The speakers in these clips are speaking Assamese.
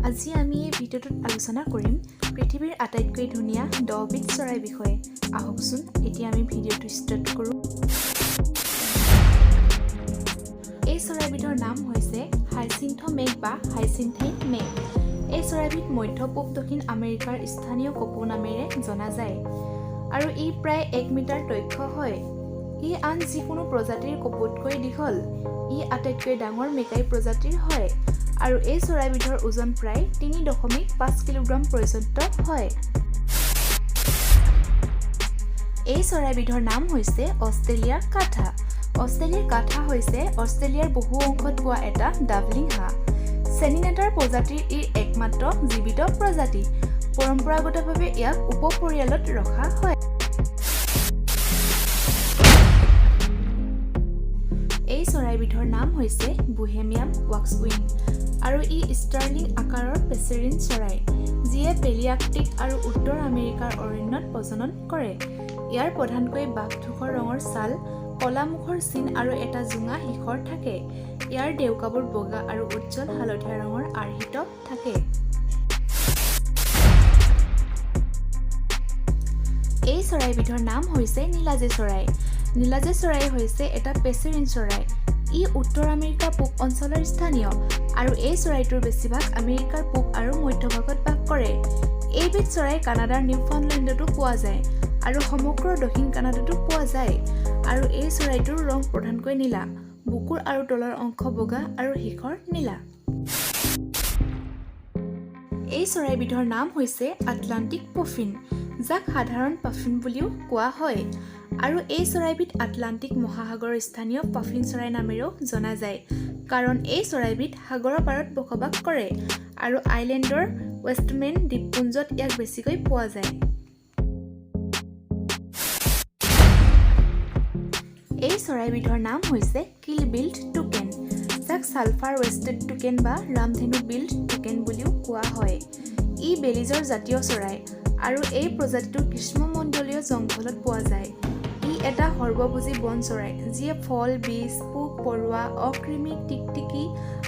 আজি আমি এই ভিডিঅ'টোত আলোচনা কৰিম পৃথিৱীৰ আটাইতকৈ ধুনীয়া 10বিধ চৰাইৰ বিষয়ে। আহকচোন, এতিয়া আমি ভিডিঅ'টো ষ্টাৰ্ট কৰোঁ। এই চৰাইবিধৰ নাম হৈছে হাইচিন্থ মেক বা হাইচিন্থাইন মেক। এই চৰাইবিধ মধ্য পূব দক্ষিণ আমেৰিকাৰ স্থানীয় কপৌ নামেৰে জনা যায় আৰু ই প্ৰায় 1 মিটাৰ দৈৰ্ঘ্য হয়। ই আন যিকোনো প্ৰজাতিৰ কপৌতকৈ দীঘল। ই আটাইতকৈ ডাঙৰ মেকাই প্ৰজাতিৰ হয় আৰু এই চৰাইবিধৰ ওজন প্ৰায় 3.5 কিলোগ্ৰাম পৰ্যন্ত হয়। এই চৰাইবিধৰ নাম হৈছে অষ্ট্ৰেলিয়াৰ কাঠা। অষ্ট্ৰেলিয়াৰ কাঠা হৈছে অষ্ট্ৰেলিয়াৰ বহু অংশত পোৱা এটা ডাবলিং হাঁহ। চেনিনেটাৰ প্ৰজাতিৰ ই একমাত্ৰ জীৱিত প্ৰজাতি। পৰম্পৰাগতভাৱে ইয়াক উপপৰিয়ালত ৰখা হয়। এই চৰাইবিধৰ নাম হৈছে বোহেমিয়ান ৱাক্সউইং আৰু ই ষ্টাৰলিং আকাৰৰ পেচেৰিন চৰাই, যিয়ে পেলিয়াৰ্কটিক আৰু উত্তৰ আমেৰিকাৰ অৰণ্যত প্ৰজনন কৰে। ইয়াৰ প্ৰধানকৈ বাফ ধূসৰ ৰঙৰ ছাল, ক'লা মুখৰ চিন আৰু এটা জোঙা শিখৰ থাকে। ইয়াৰ ডেউকাবোৰ বগা আৰু উজ্জ্বল হালধীয়া ৰঙৰ আৰ্হিত থাকে। এই চৰাইবিধৰ নাম হৈছে নীলাজী চৰাই। নীলাজী চৰাই হৈছে এটা পেচেৰিন চৰাই। ই উত্তৰ আমেৰিকাৰ পূব অঞ্চলৰ স্থানীয় আৰু এই চৰাইটোৰ বেছিভাগ আমেৰিকাৰ পূব আৰু মধ্যভাগত বাস কৰে। এইবিধ চৰাই কানাডাৰ নিউফাউণ্ডলেণ্ডতো পোৱা যায় আৰু সমগ্ৰ দক্ষিণ কানাডাতো পোৱা যায় আৰু এই চৰাইটোৰ ৰং প্ৰধানকৈ নীলা, বুকুৰ আৰু তলৰ অংশ বগা আৰু শিখৰ নীলা। এই চৰাইবিধৰ নাম হৈছে আটলাণ্টিক পফিন, যাক সাধাৰণ পাফিন বুলিও কোৱা হয় আৰু এই চৰাইবিধ আটলাণ্টিক মহাসাগৰৰ স্থানীয় পাফিন চৰাই নামেৰেও জনা যায়, কাৰণ এই চৰাইবিধ সাগৰৰ পাৰত বসবাস কৰে আৰু আইলেণ্ডৰ ৱেষ্টমেন দ্বীপপুঞ্জত ইয়াক বেছিকৈ পোৱা যায়। এই চৰাইবিধৰ নাম হৈছে কিল বিল্ড টুকেন, যাক ছালফাৰ ৱেষ্টেড টুকেন বা ৰামধেনু বিল্ড টুকেন বুলিও কোৱা হয়। ই বেলিজৰ জাতীয় চৰাই আৰু এই প্ৰজাতিটো গ্ৰীষ্মমণ্ডলীয় জংঘলত পোৱা যায়। ই এটা সৰ্বভোজী বন চৰাই, যিয়ে ফল, বীজ, পোক পৰুৱা, অকৃমি, টিকটিকি,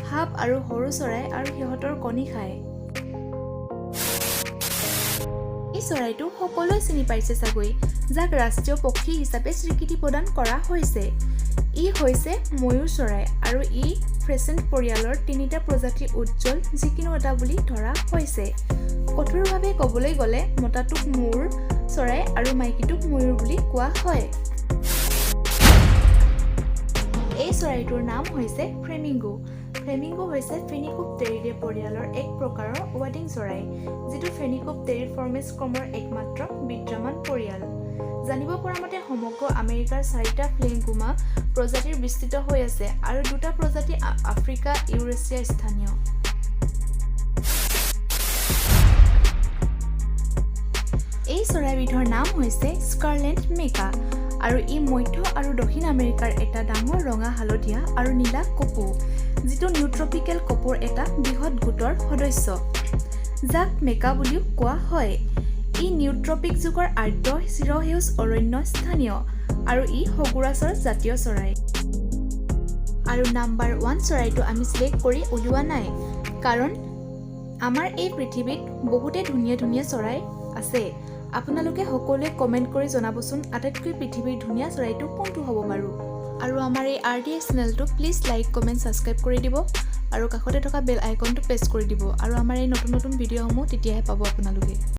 সাপ আৰু সৰু চৰাই আৰু সিহঁতৰ কণী খায়। এই চৰাইটো সকলোৱে চিনি পাইছে চাগৈ, যাক ৰাষ্ট্ৰীয় পক্ষী হিচাপে স্বীকৃতি প্ৰদান কৰা হৈছে। ই হৈছে ময়ূৰ চৰাই আৰু ই ফেচেণ্ট পৰিয়ালৰ তিনিটা প্ৰজাতিৰ উজ্জ্বল যিকোনো এটা বুলি ধৰা হৈছে। কঠোৰভাৱে ক'বলৈ গ'লে মতাটোক ময়ূৰ চৰাই আৰু মাইকীটোক ময়ূৰ বুলি কোৱা হয়। এই চৰাইটোৰ নাম হৈছে ফ্লেমিংগো। ফ্লেমিংগো হৈছে ফেনিকোপটেৰিডে পৰিয়ালৰ এক প্ৰকাৰৰ ৱাডিং চৰাই, যিটো ফেনিকোপটেৰিফৰ্মেছ ক্ৰমৰ একমাত্ৰ বিদ্যমান পৰিয়াল। জানিব পৰা মতে সমগ্ৰ আমেৰিকাৰ চাৰিটা ফ্লেমিংগো প্ৰজাতিৰ বিস্তৃত হৈ আছে আৰু দুটা প্ৰজাতি আফ্ৰিকা, ইউৰেছিয়াৰ স্থানীয়। এই চৰাইবিধৰ নাম হৈছে স্কাৰলেট মেকা আৰু ই মধ্য আৰু দক্ষিণ আমেৰিকাৰ এটা ডাঙৰ ৰঙা, হালধীয়া আৰু নীলা কপৌ, যিটো নিউট্ৰপিকেল কপৌৰ এটা বৃহৎ গোটৰ সদস্য, যাক মেকা বুলিও কোৱা হয়। ই নিউট্ৰপিক যুগৰ আৰ্দ্ৰ চিৰসেউজ অৰণ্য স্থানীয় আৰু ই সগোৰাচৰ জাতীয় চৰাই। আৰু নাম্বাৰ 1 চৰাইটো আমি চিলেক্ট কৰি উলিওৱা নাই, কাৰণ আমাৰ এই পৃথিৱীত বহুতে ধুনীয়া ধুনীয়া চৰাই আছে। আপোনালোকে সকলোৱে কমেণ্ট কৰি জনাবচোন, আটাইতকৈ পৃথিৱীৰ ধুনীয়া চৰাইটো কোনটো হ'ব বাৰু? আৰু আমাৰ এই আৰডিএছ চেনেলটো প্লিজ লাইক, কমেণ্ট, ছাবস্ক্ৰাইব কৰি দিব আৰু কাষতে থকা বেল আইকনটো প্ৰেছ কৰি দিব আৰু আমাৰ এই নতুন নতুন ভিডিঅ'সমূহ তেতিয়াহে পাব আপোনালোকে।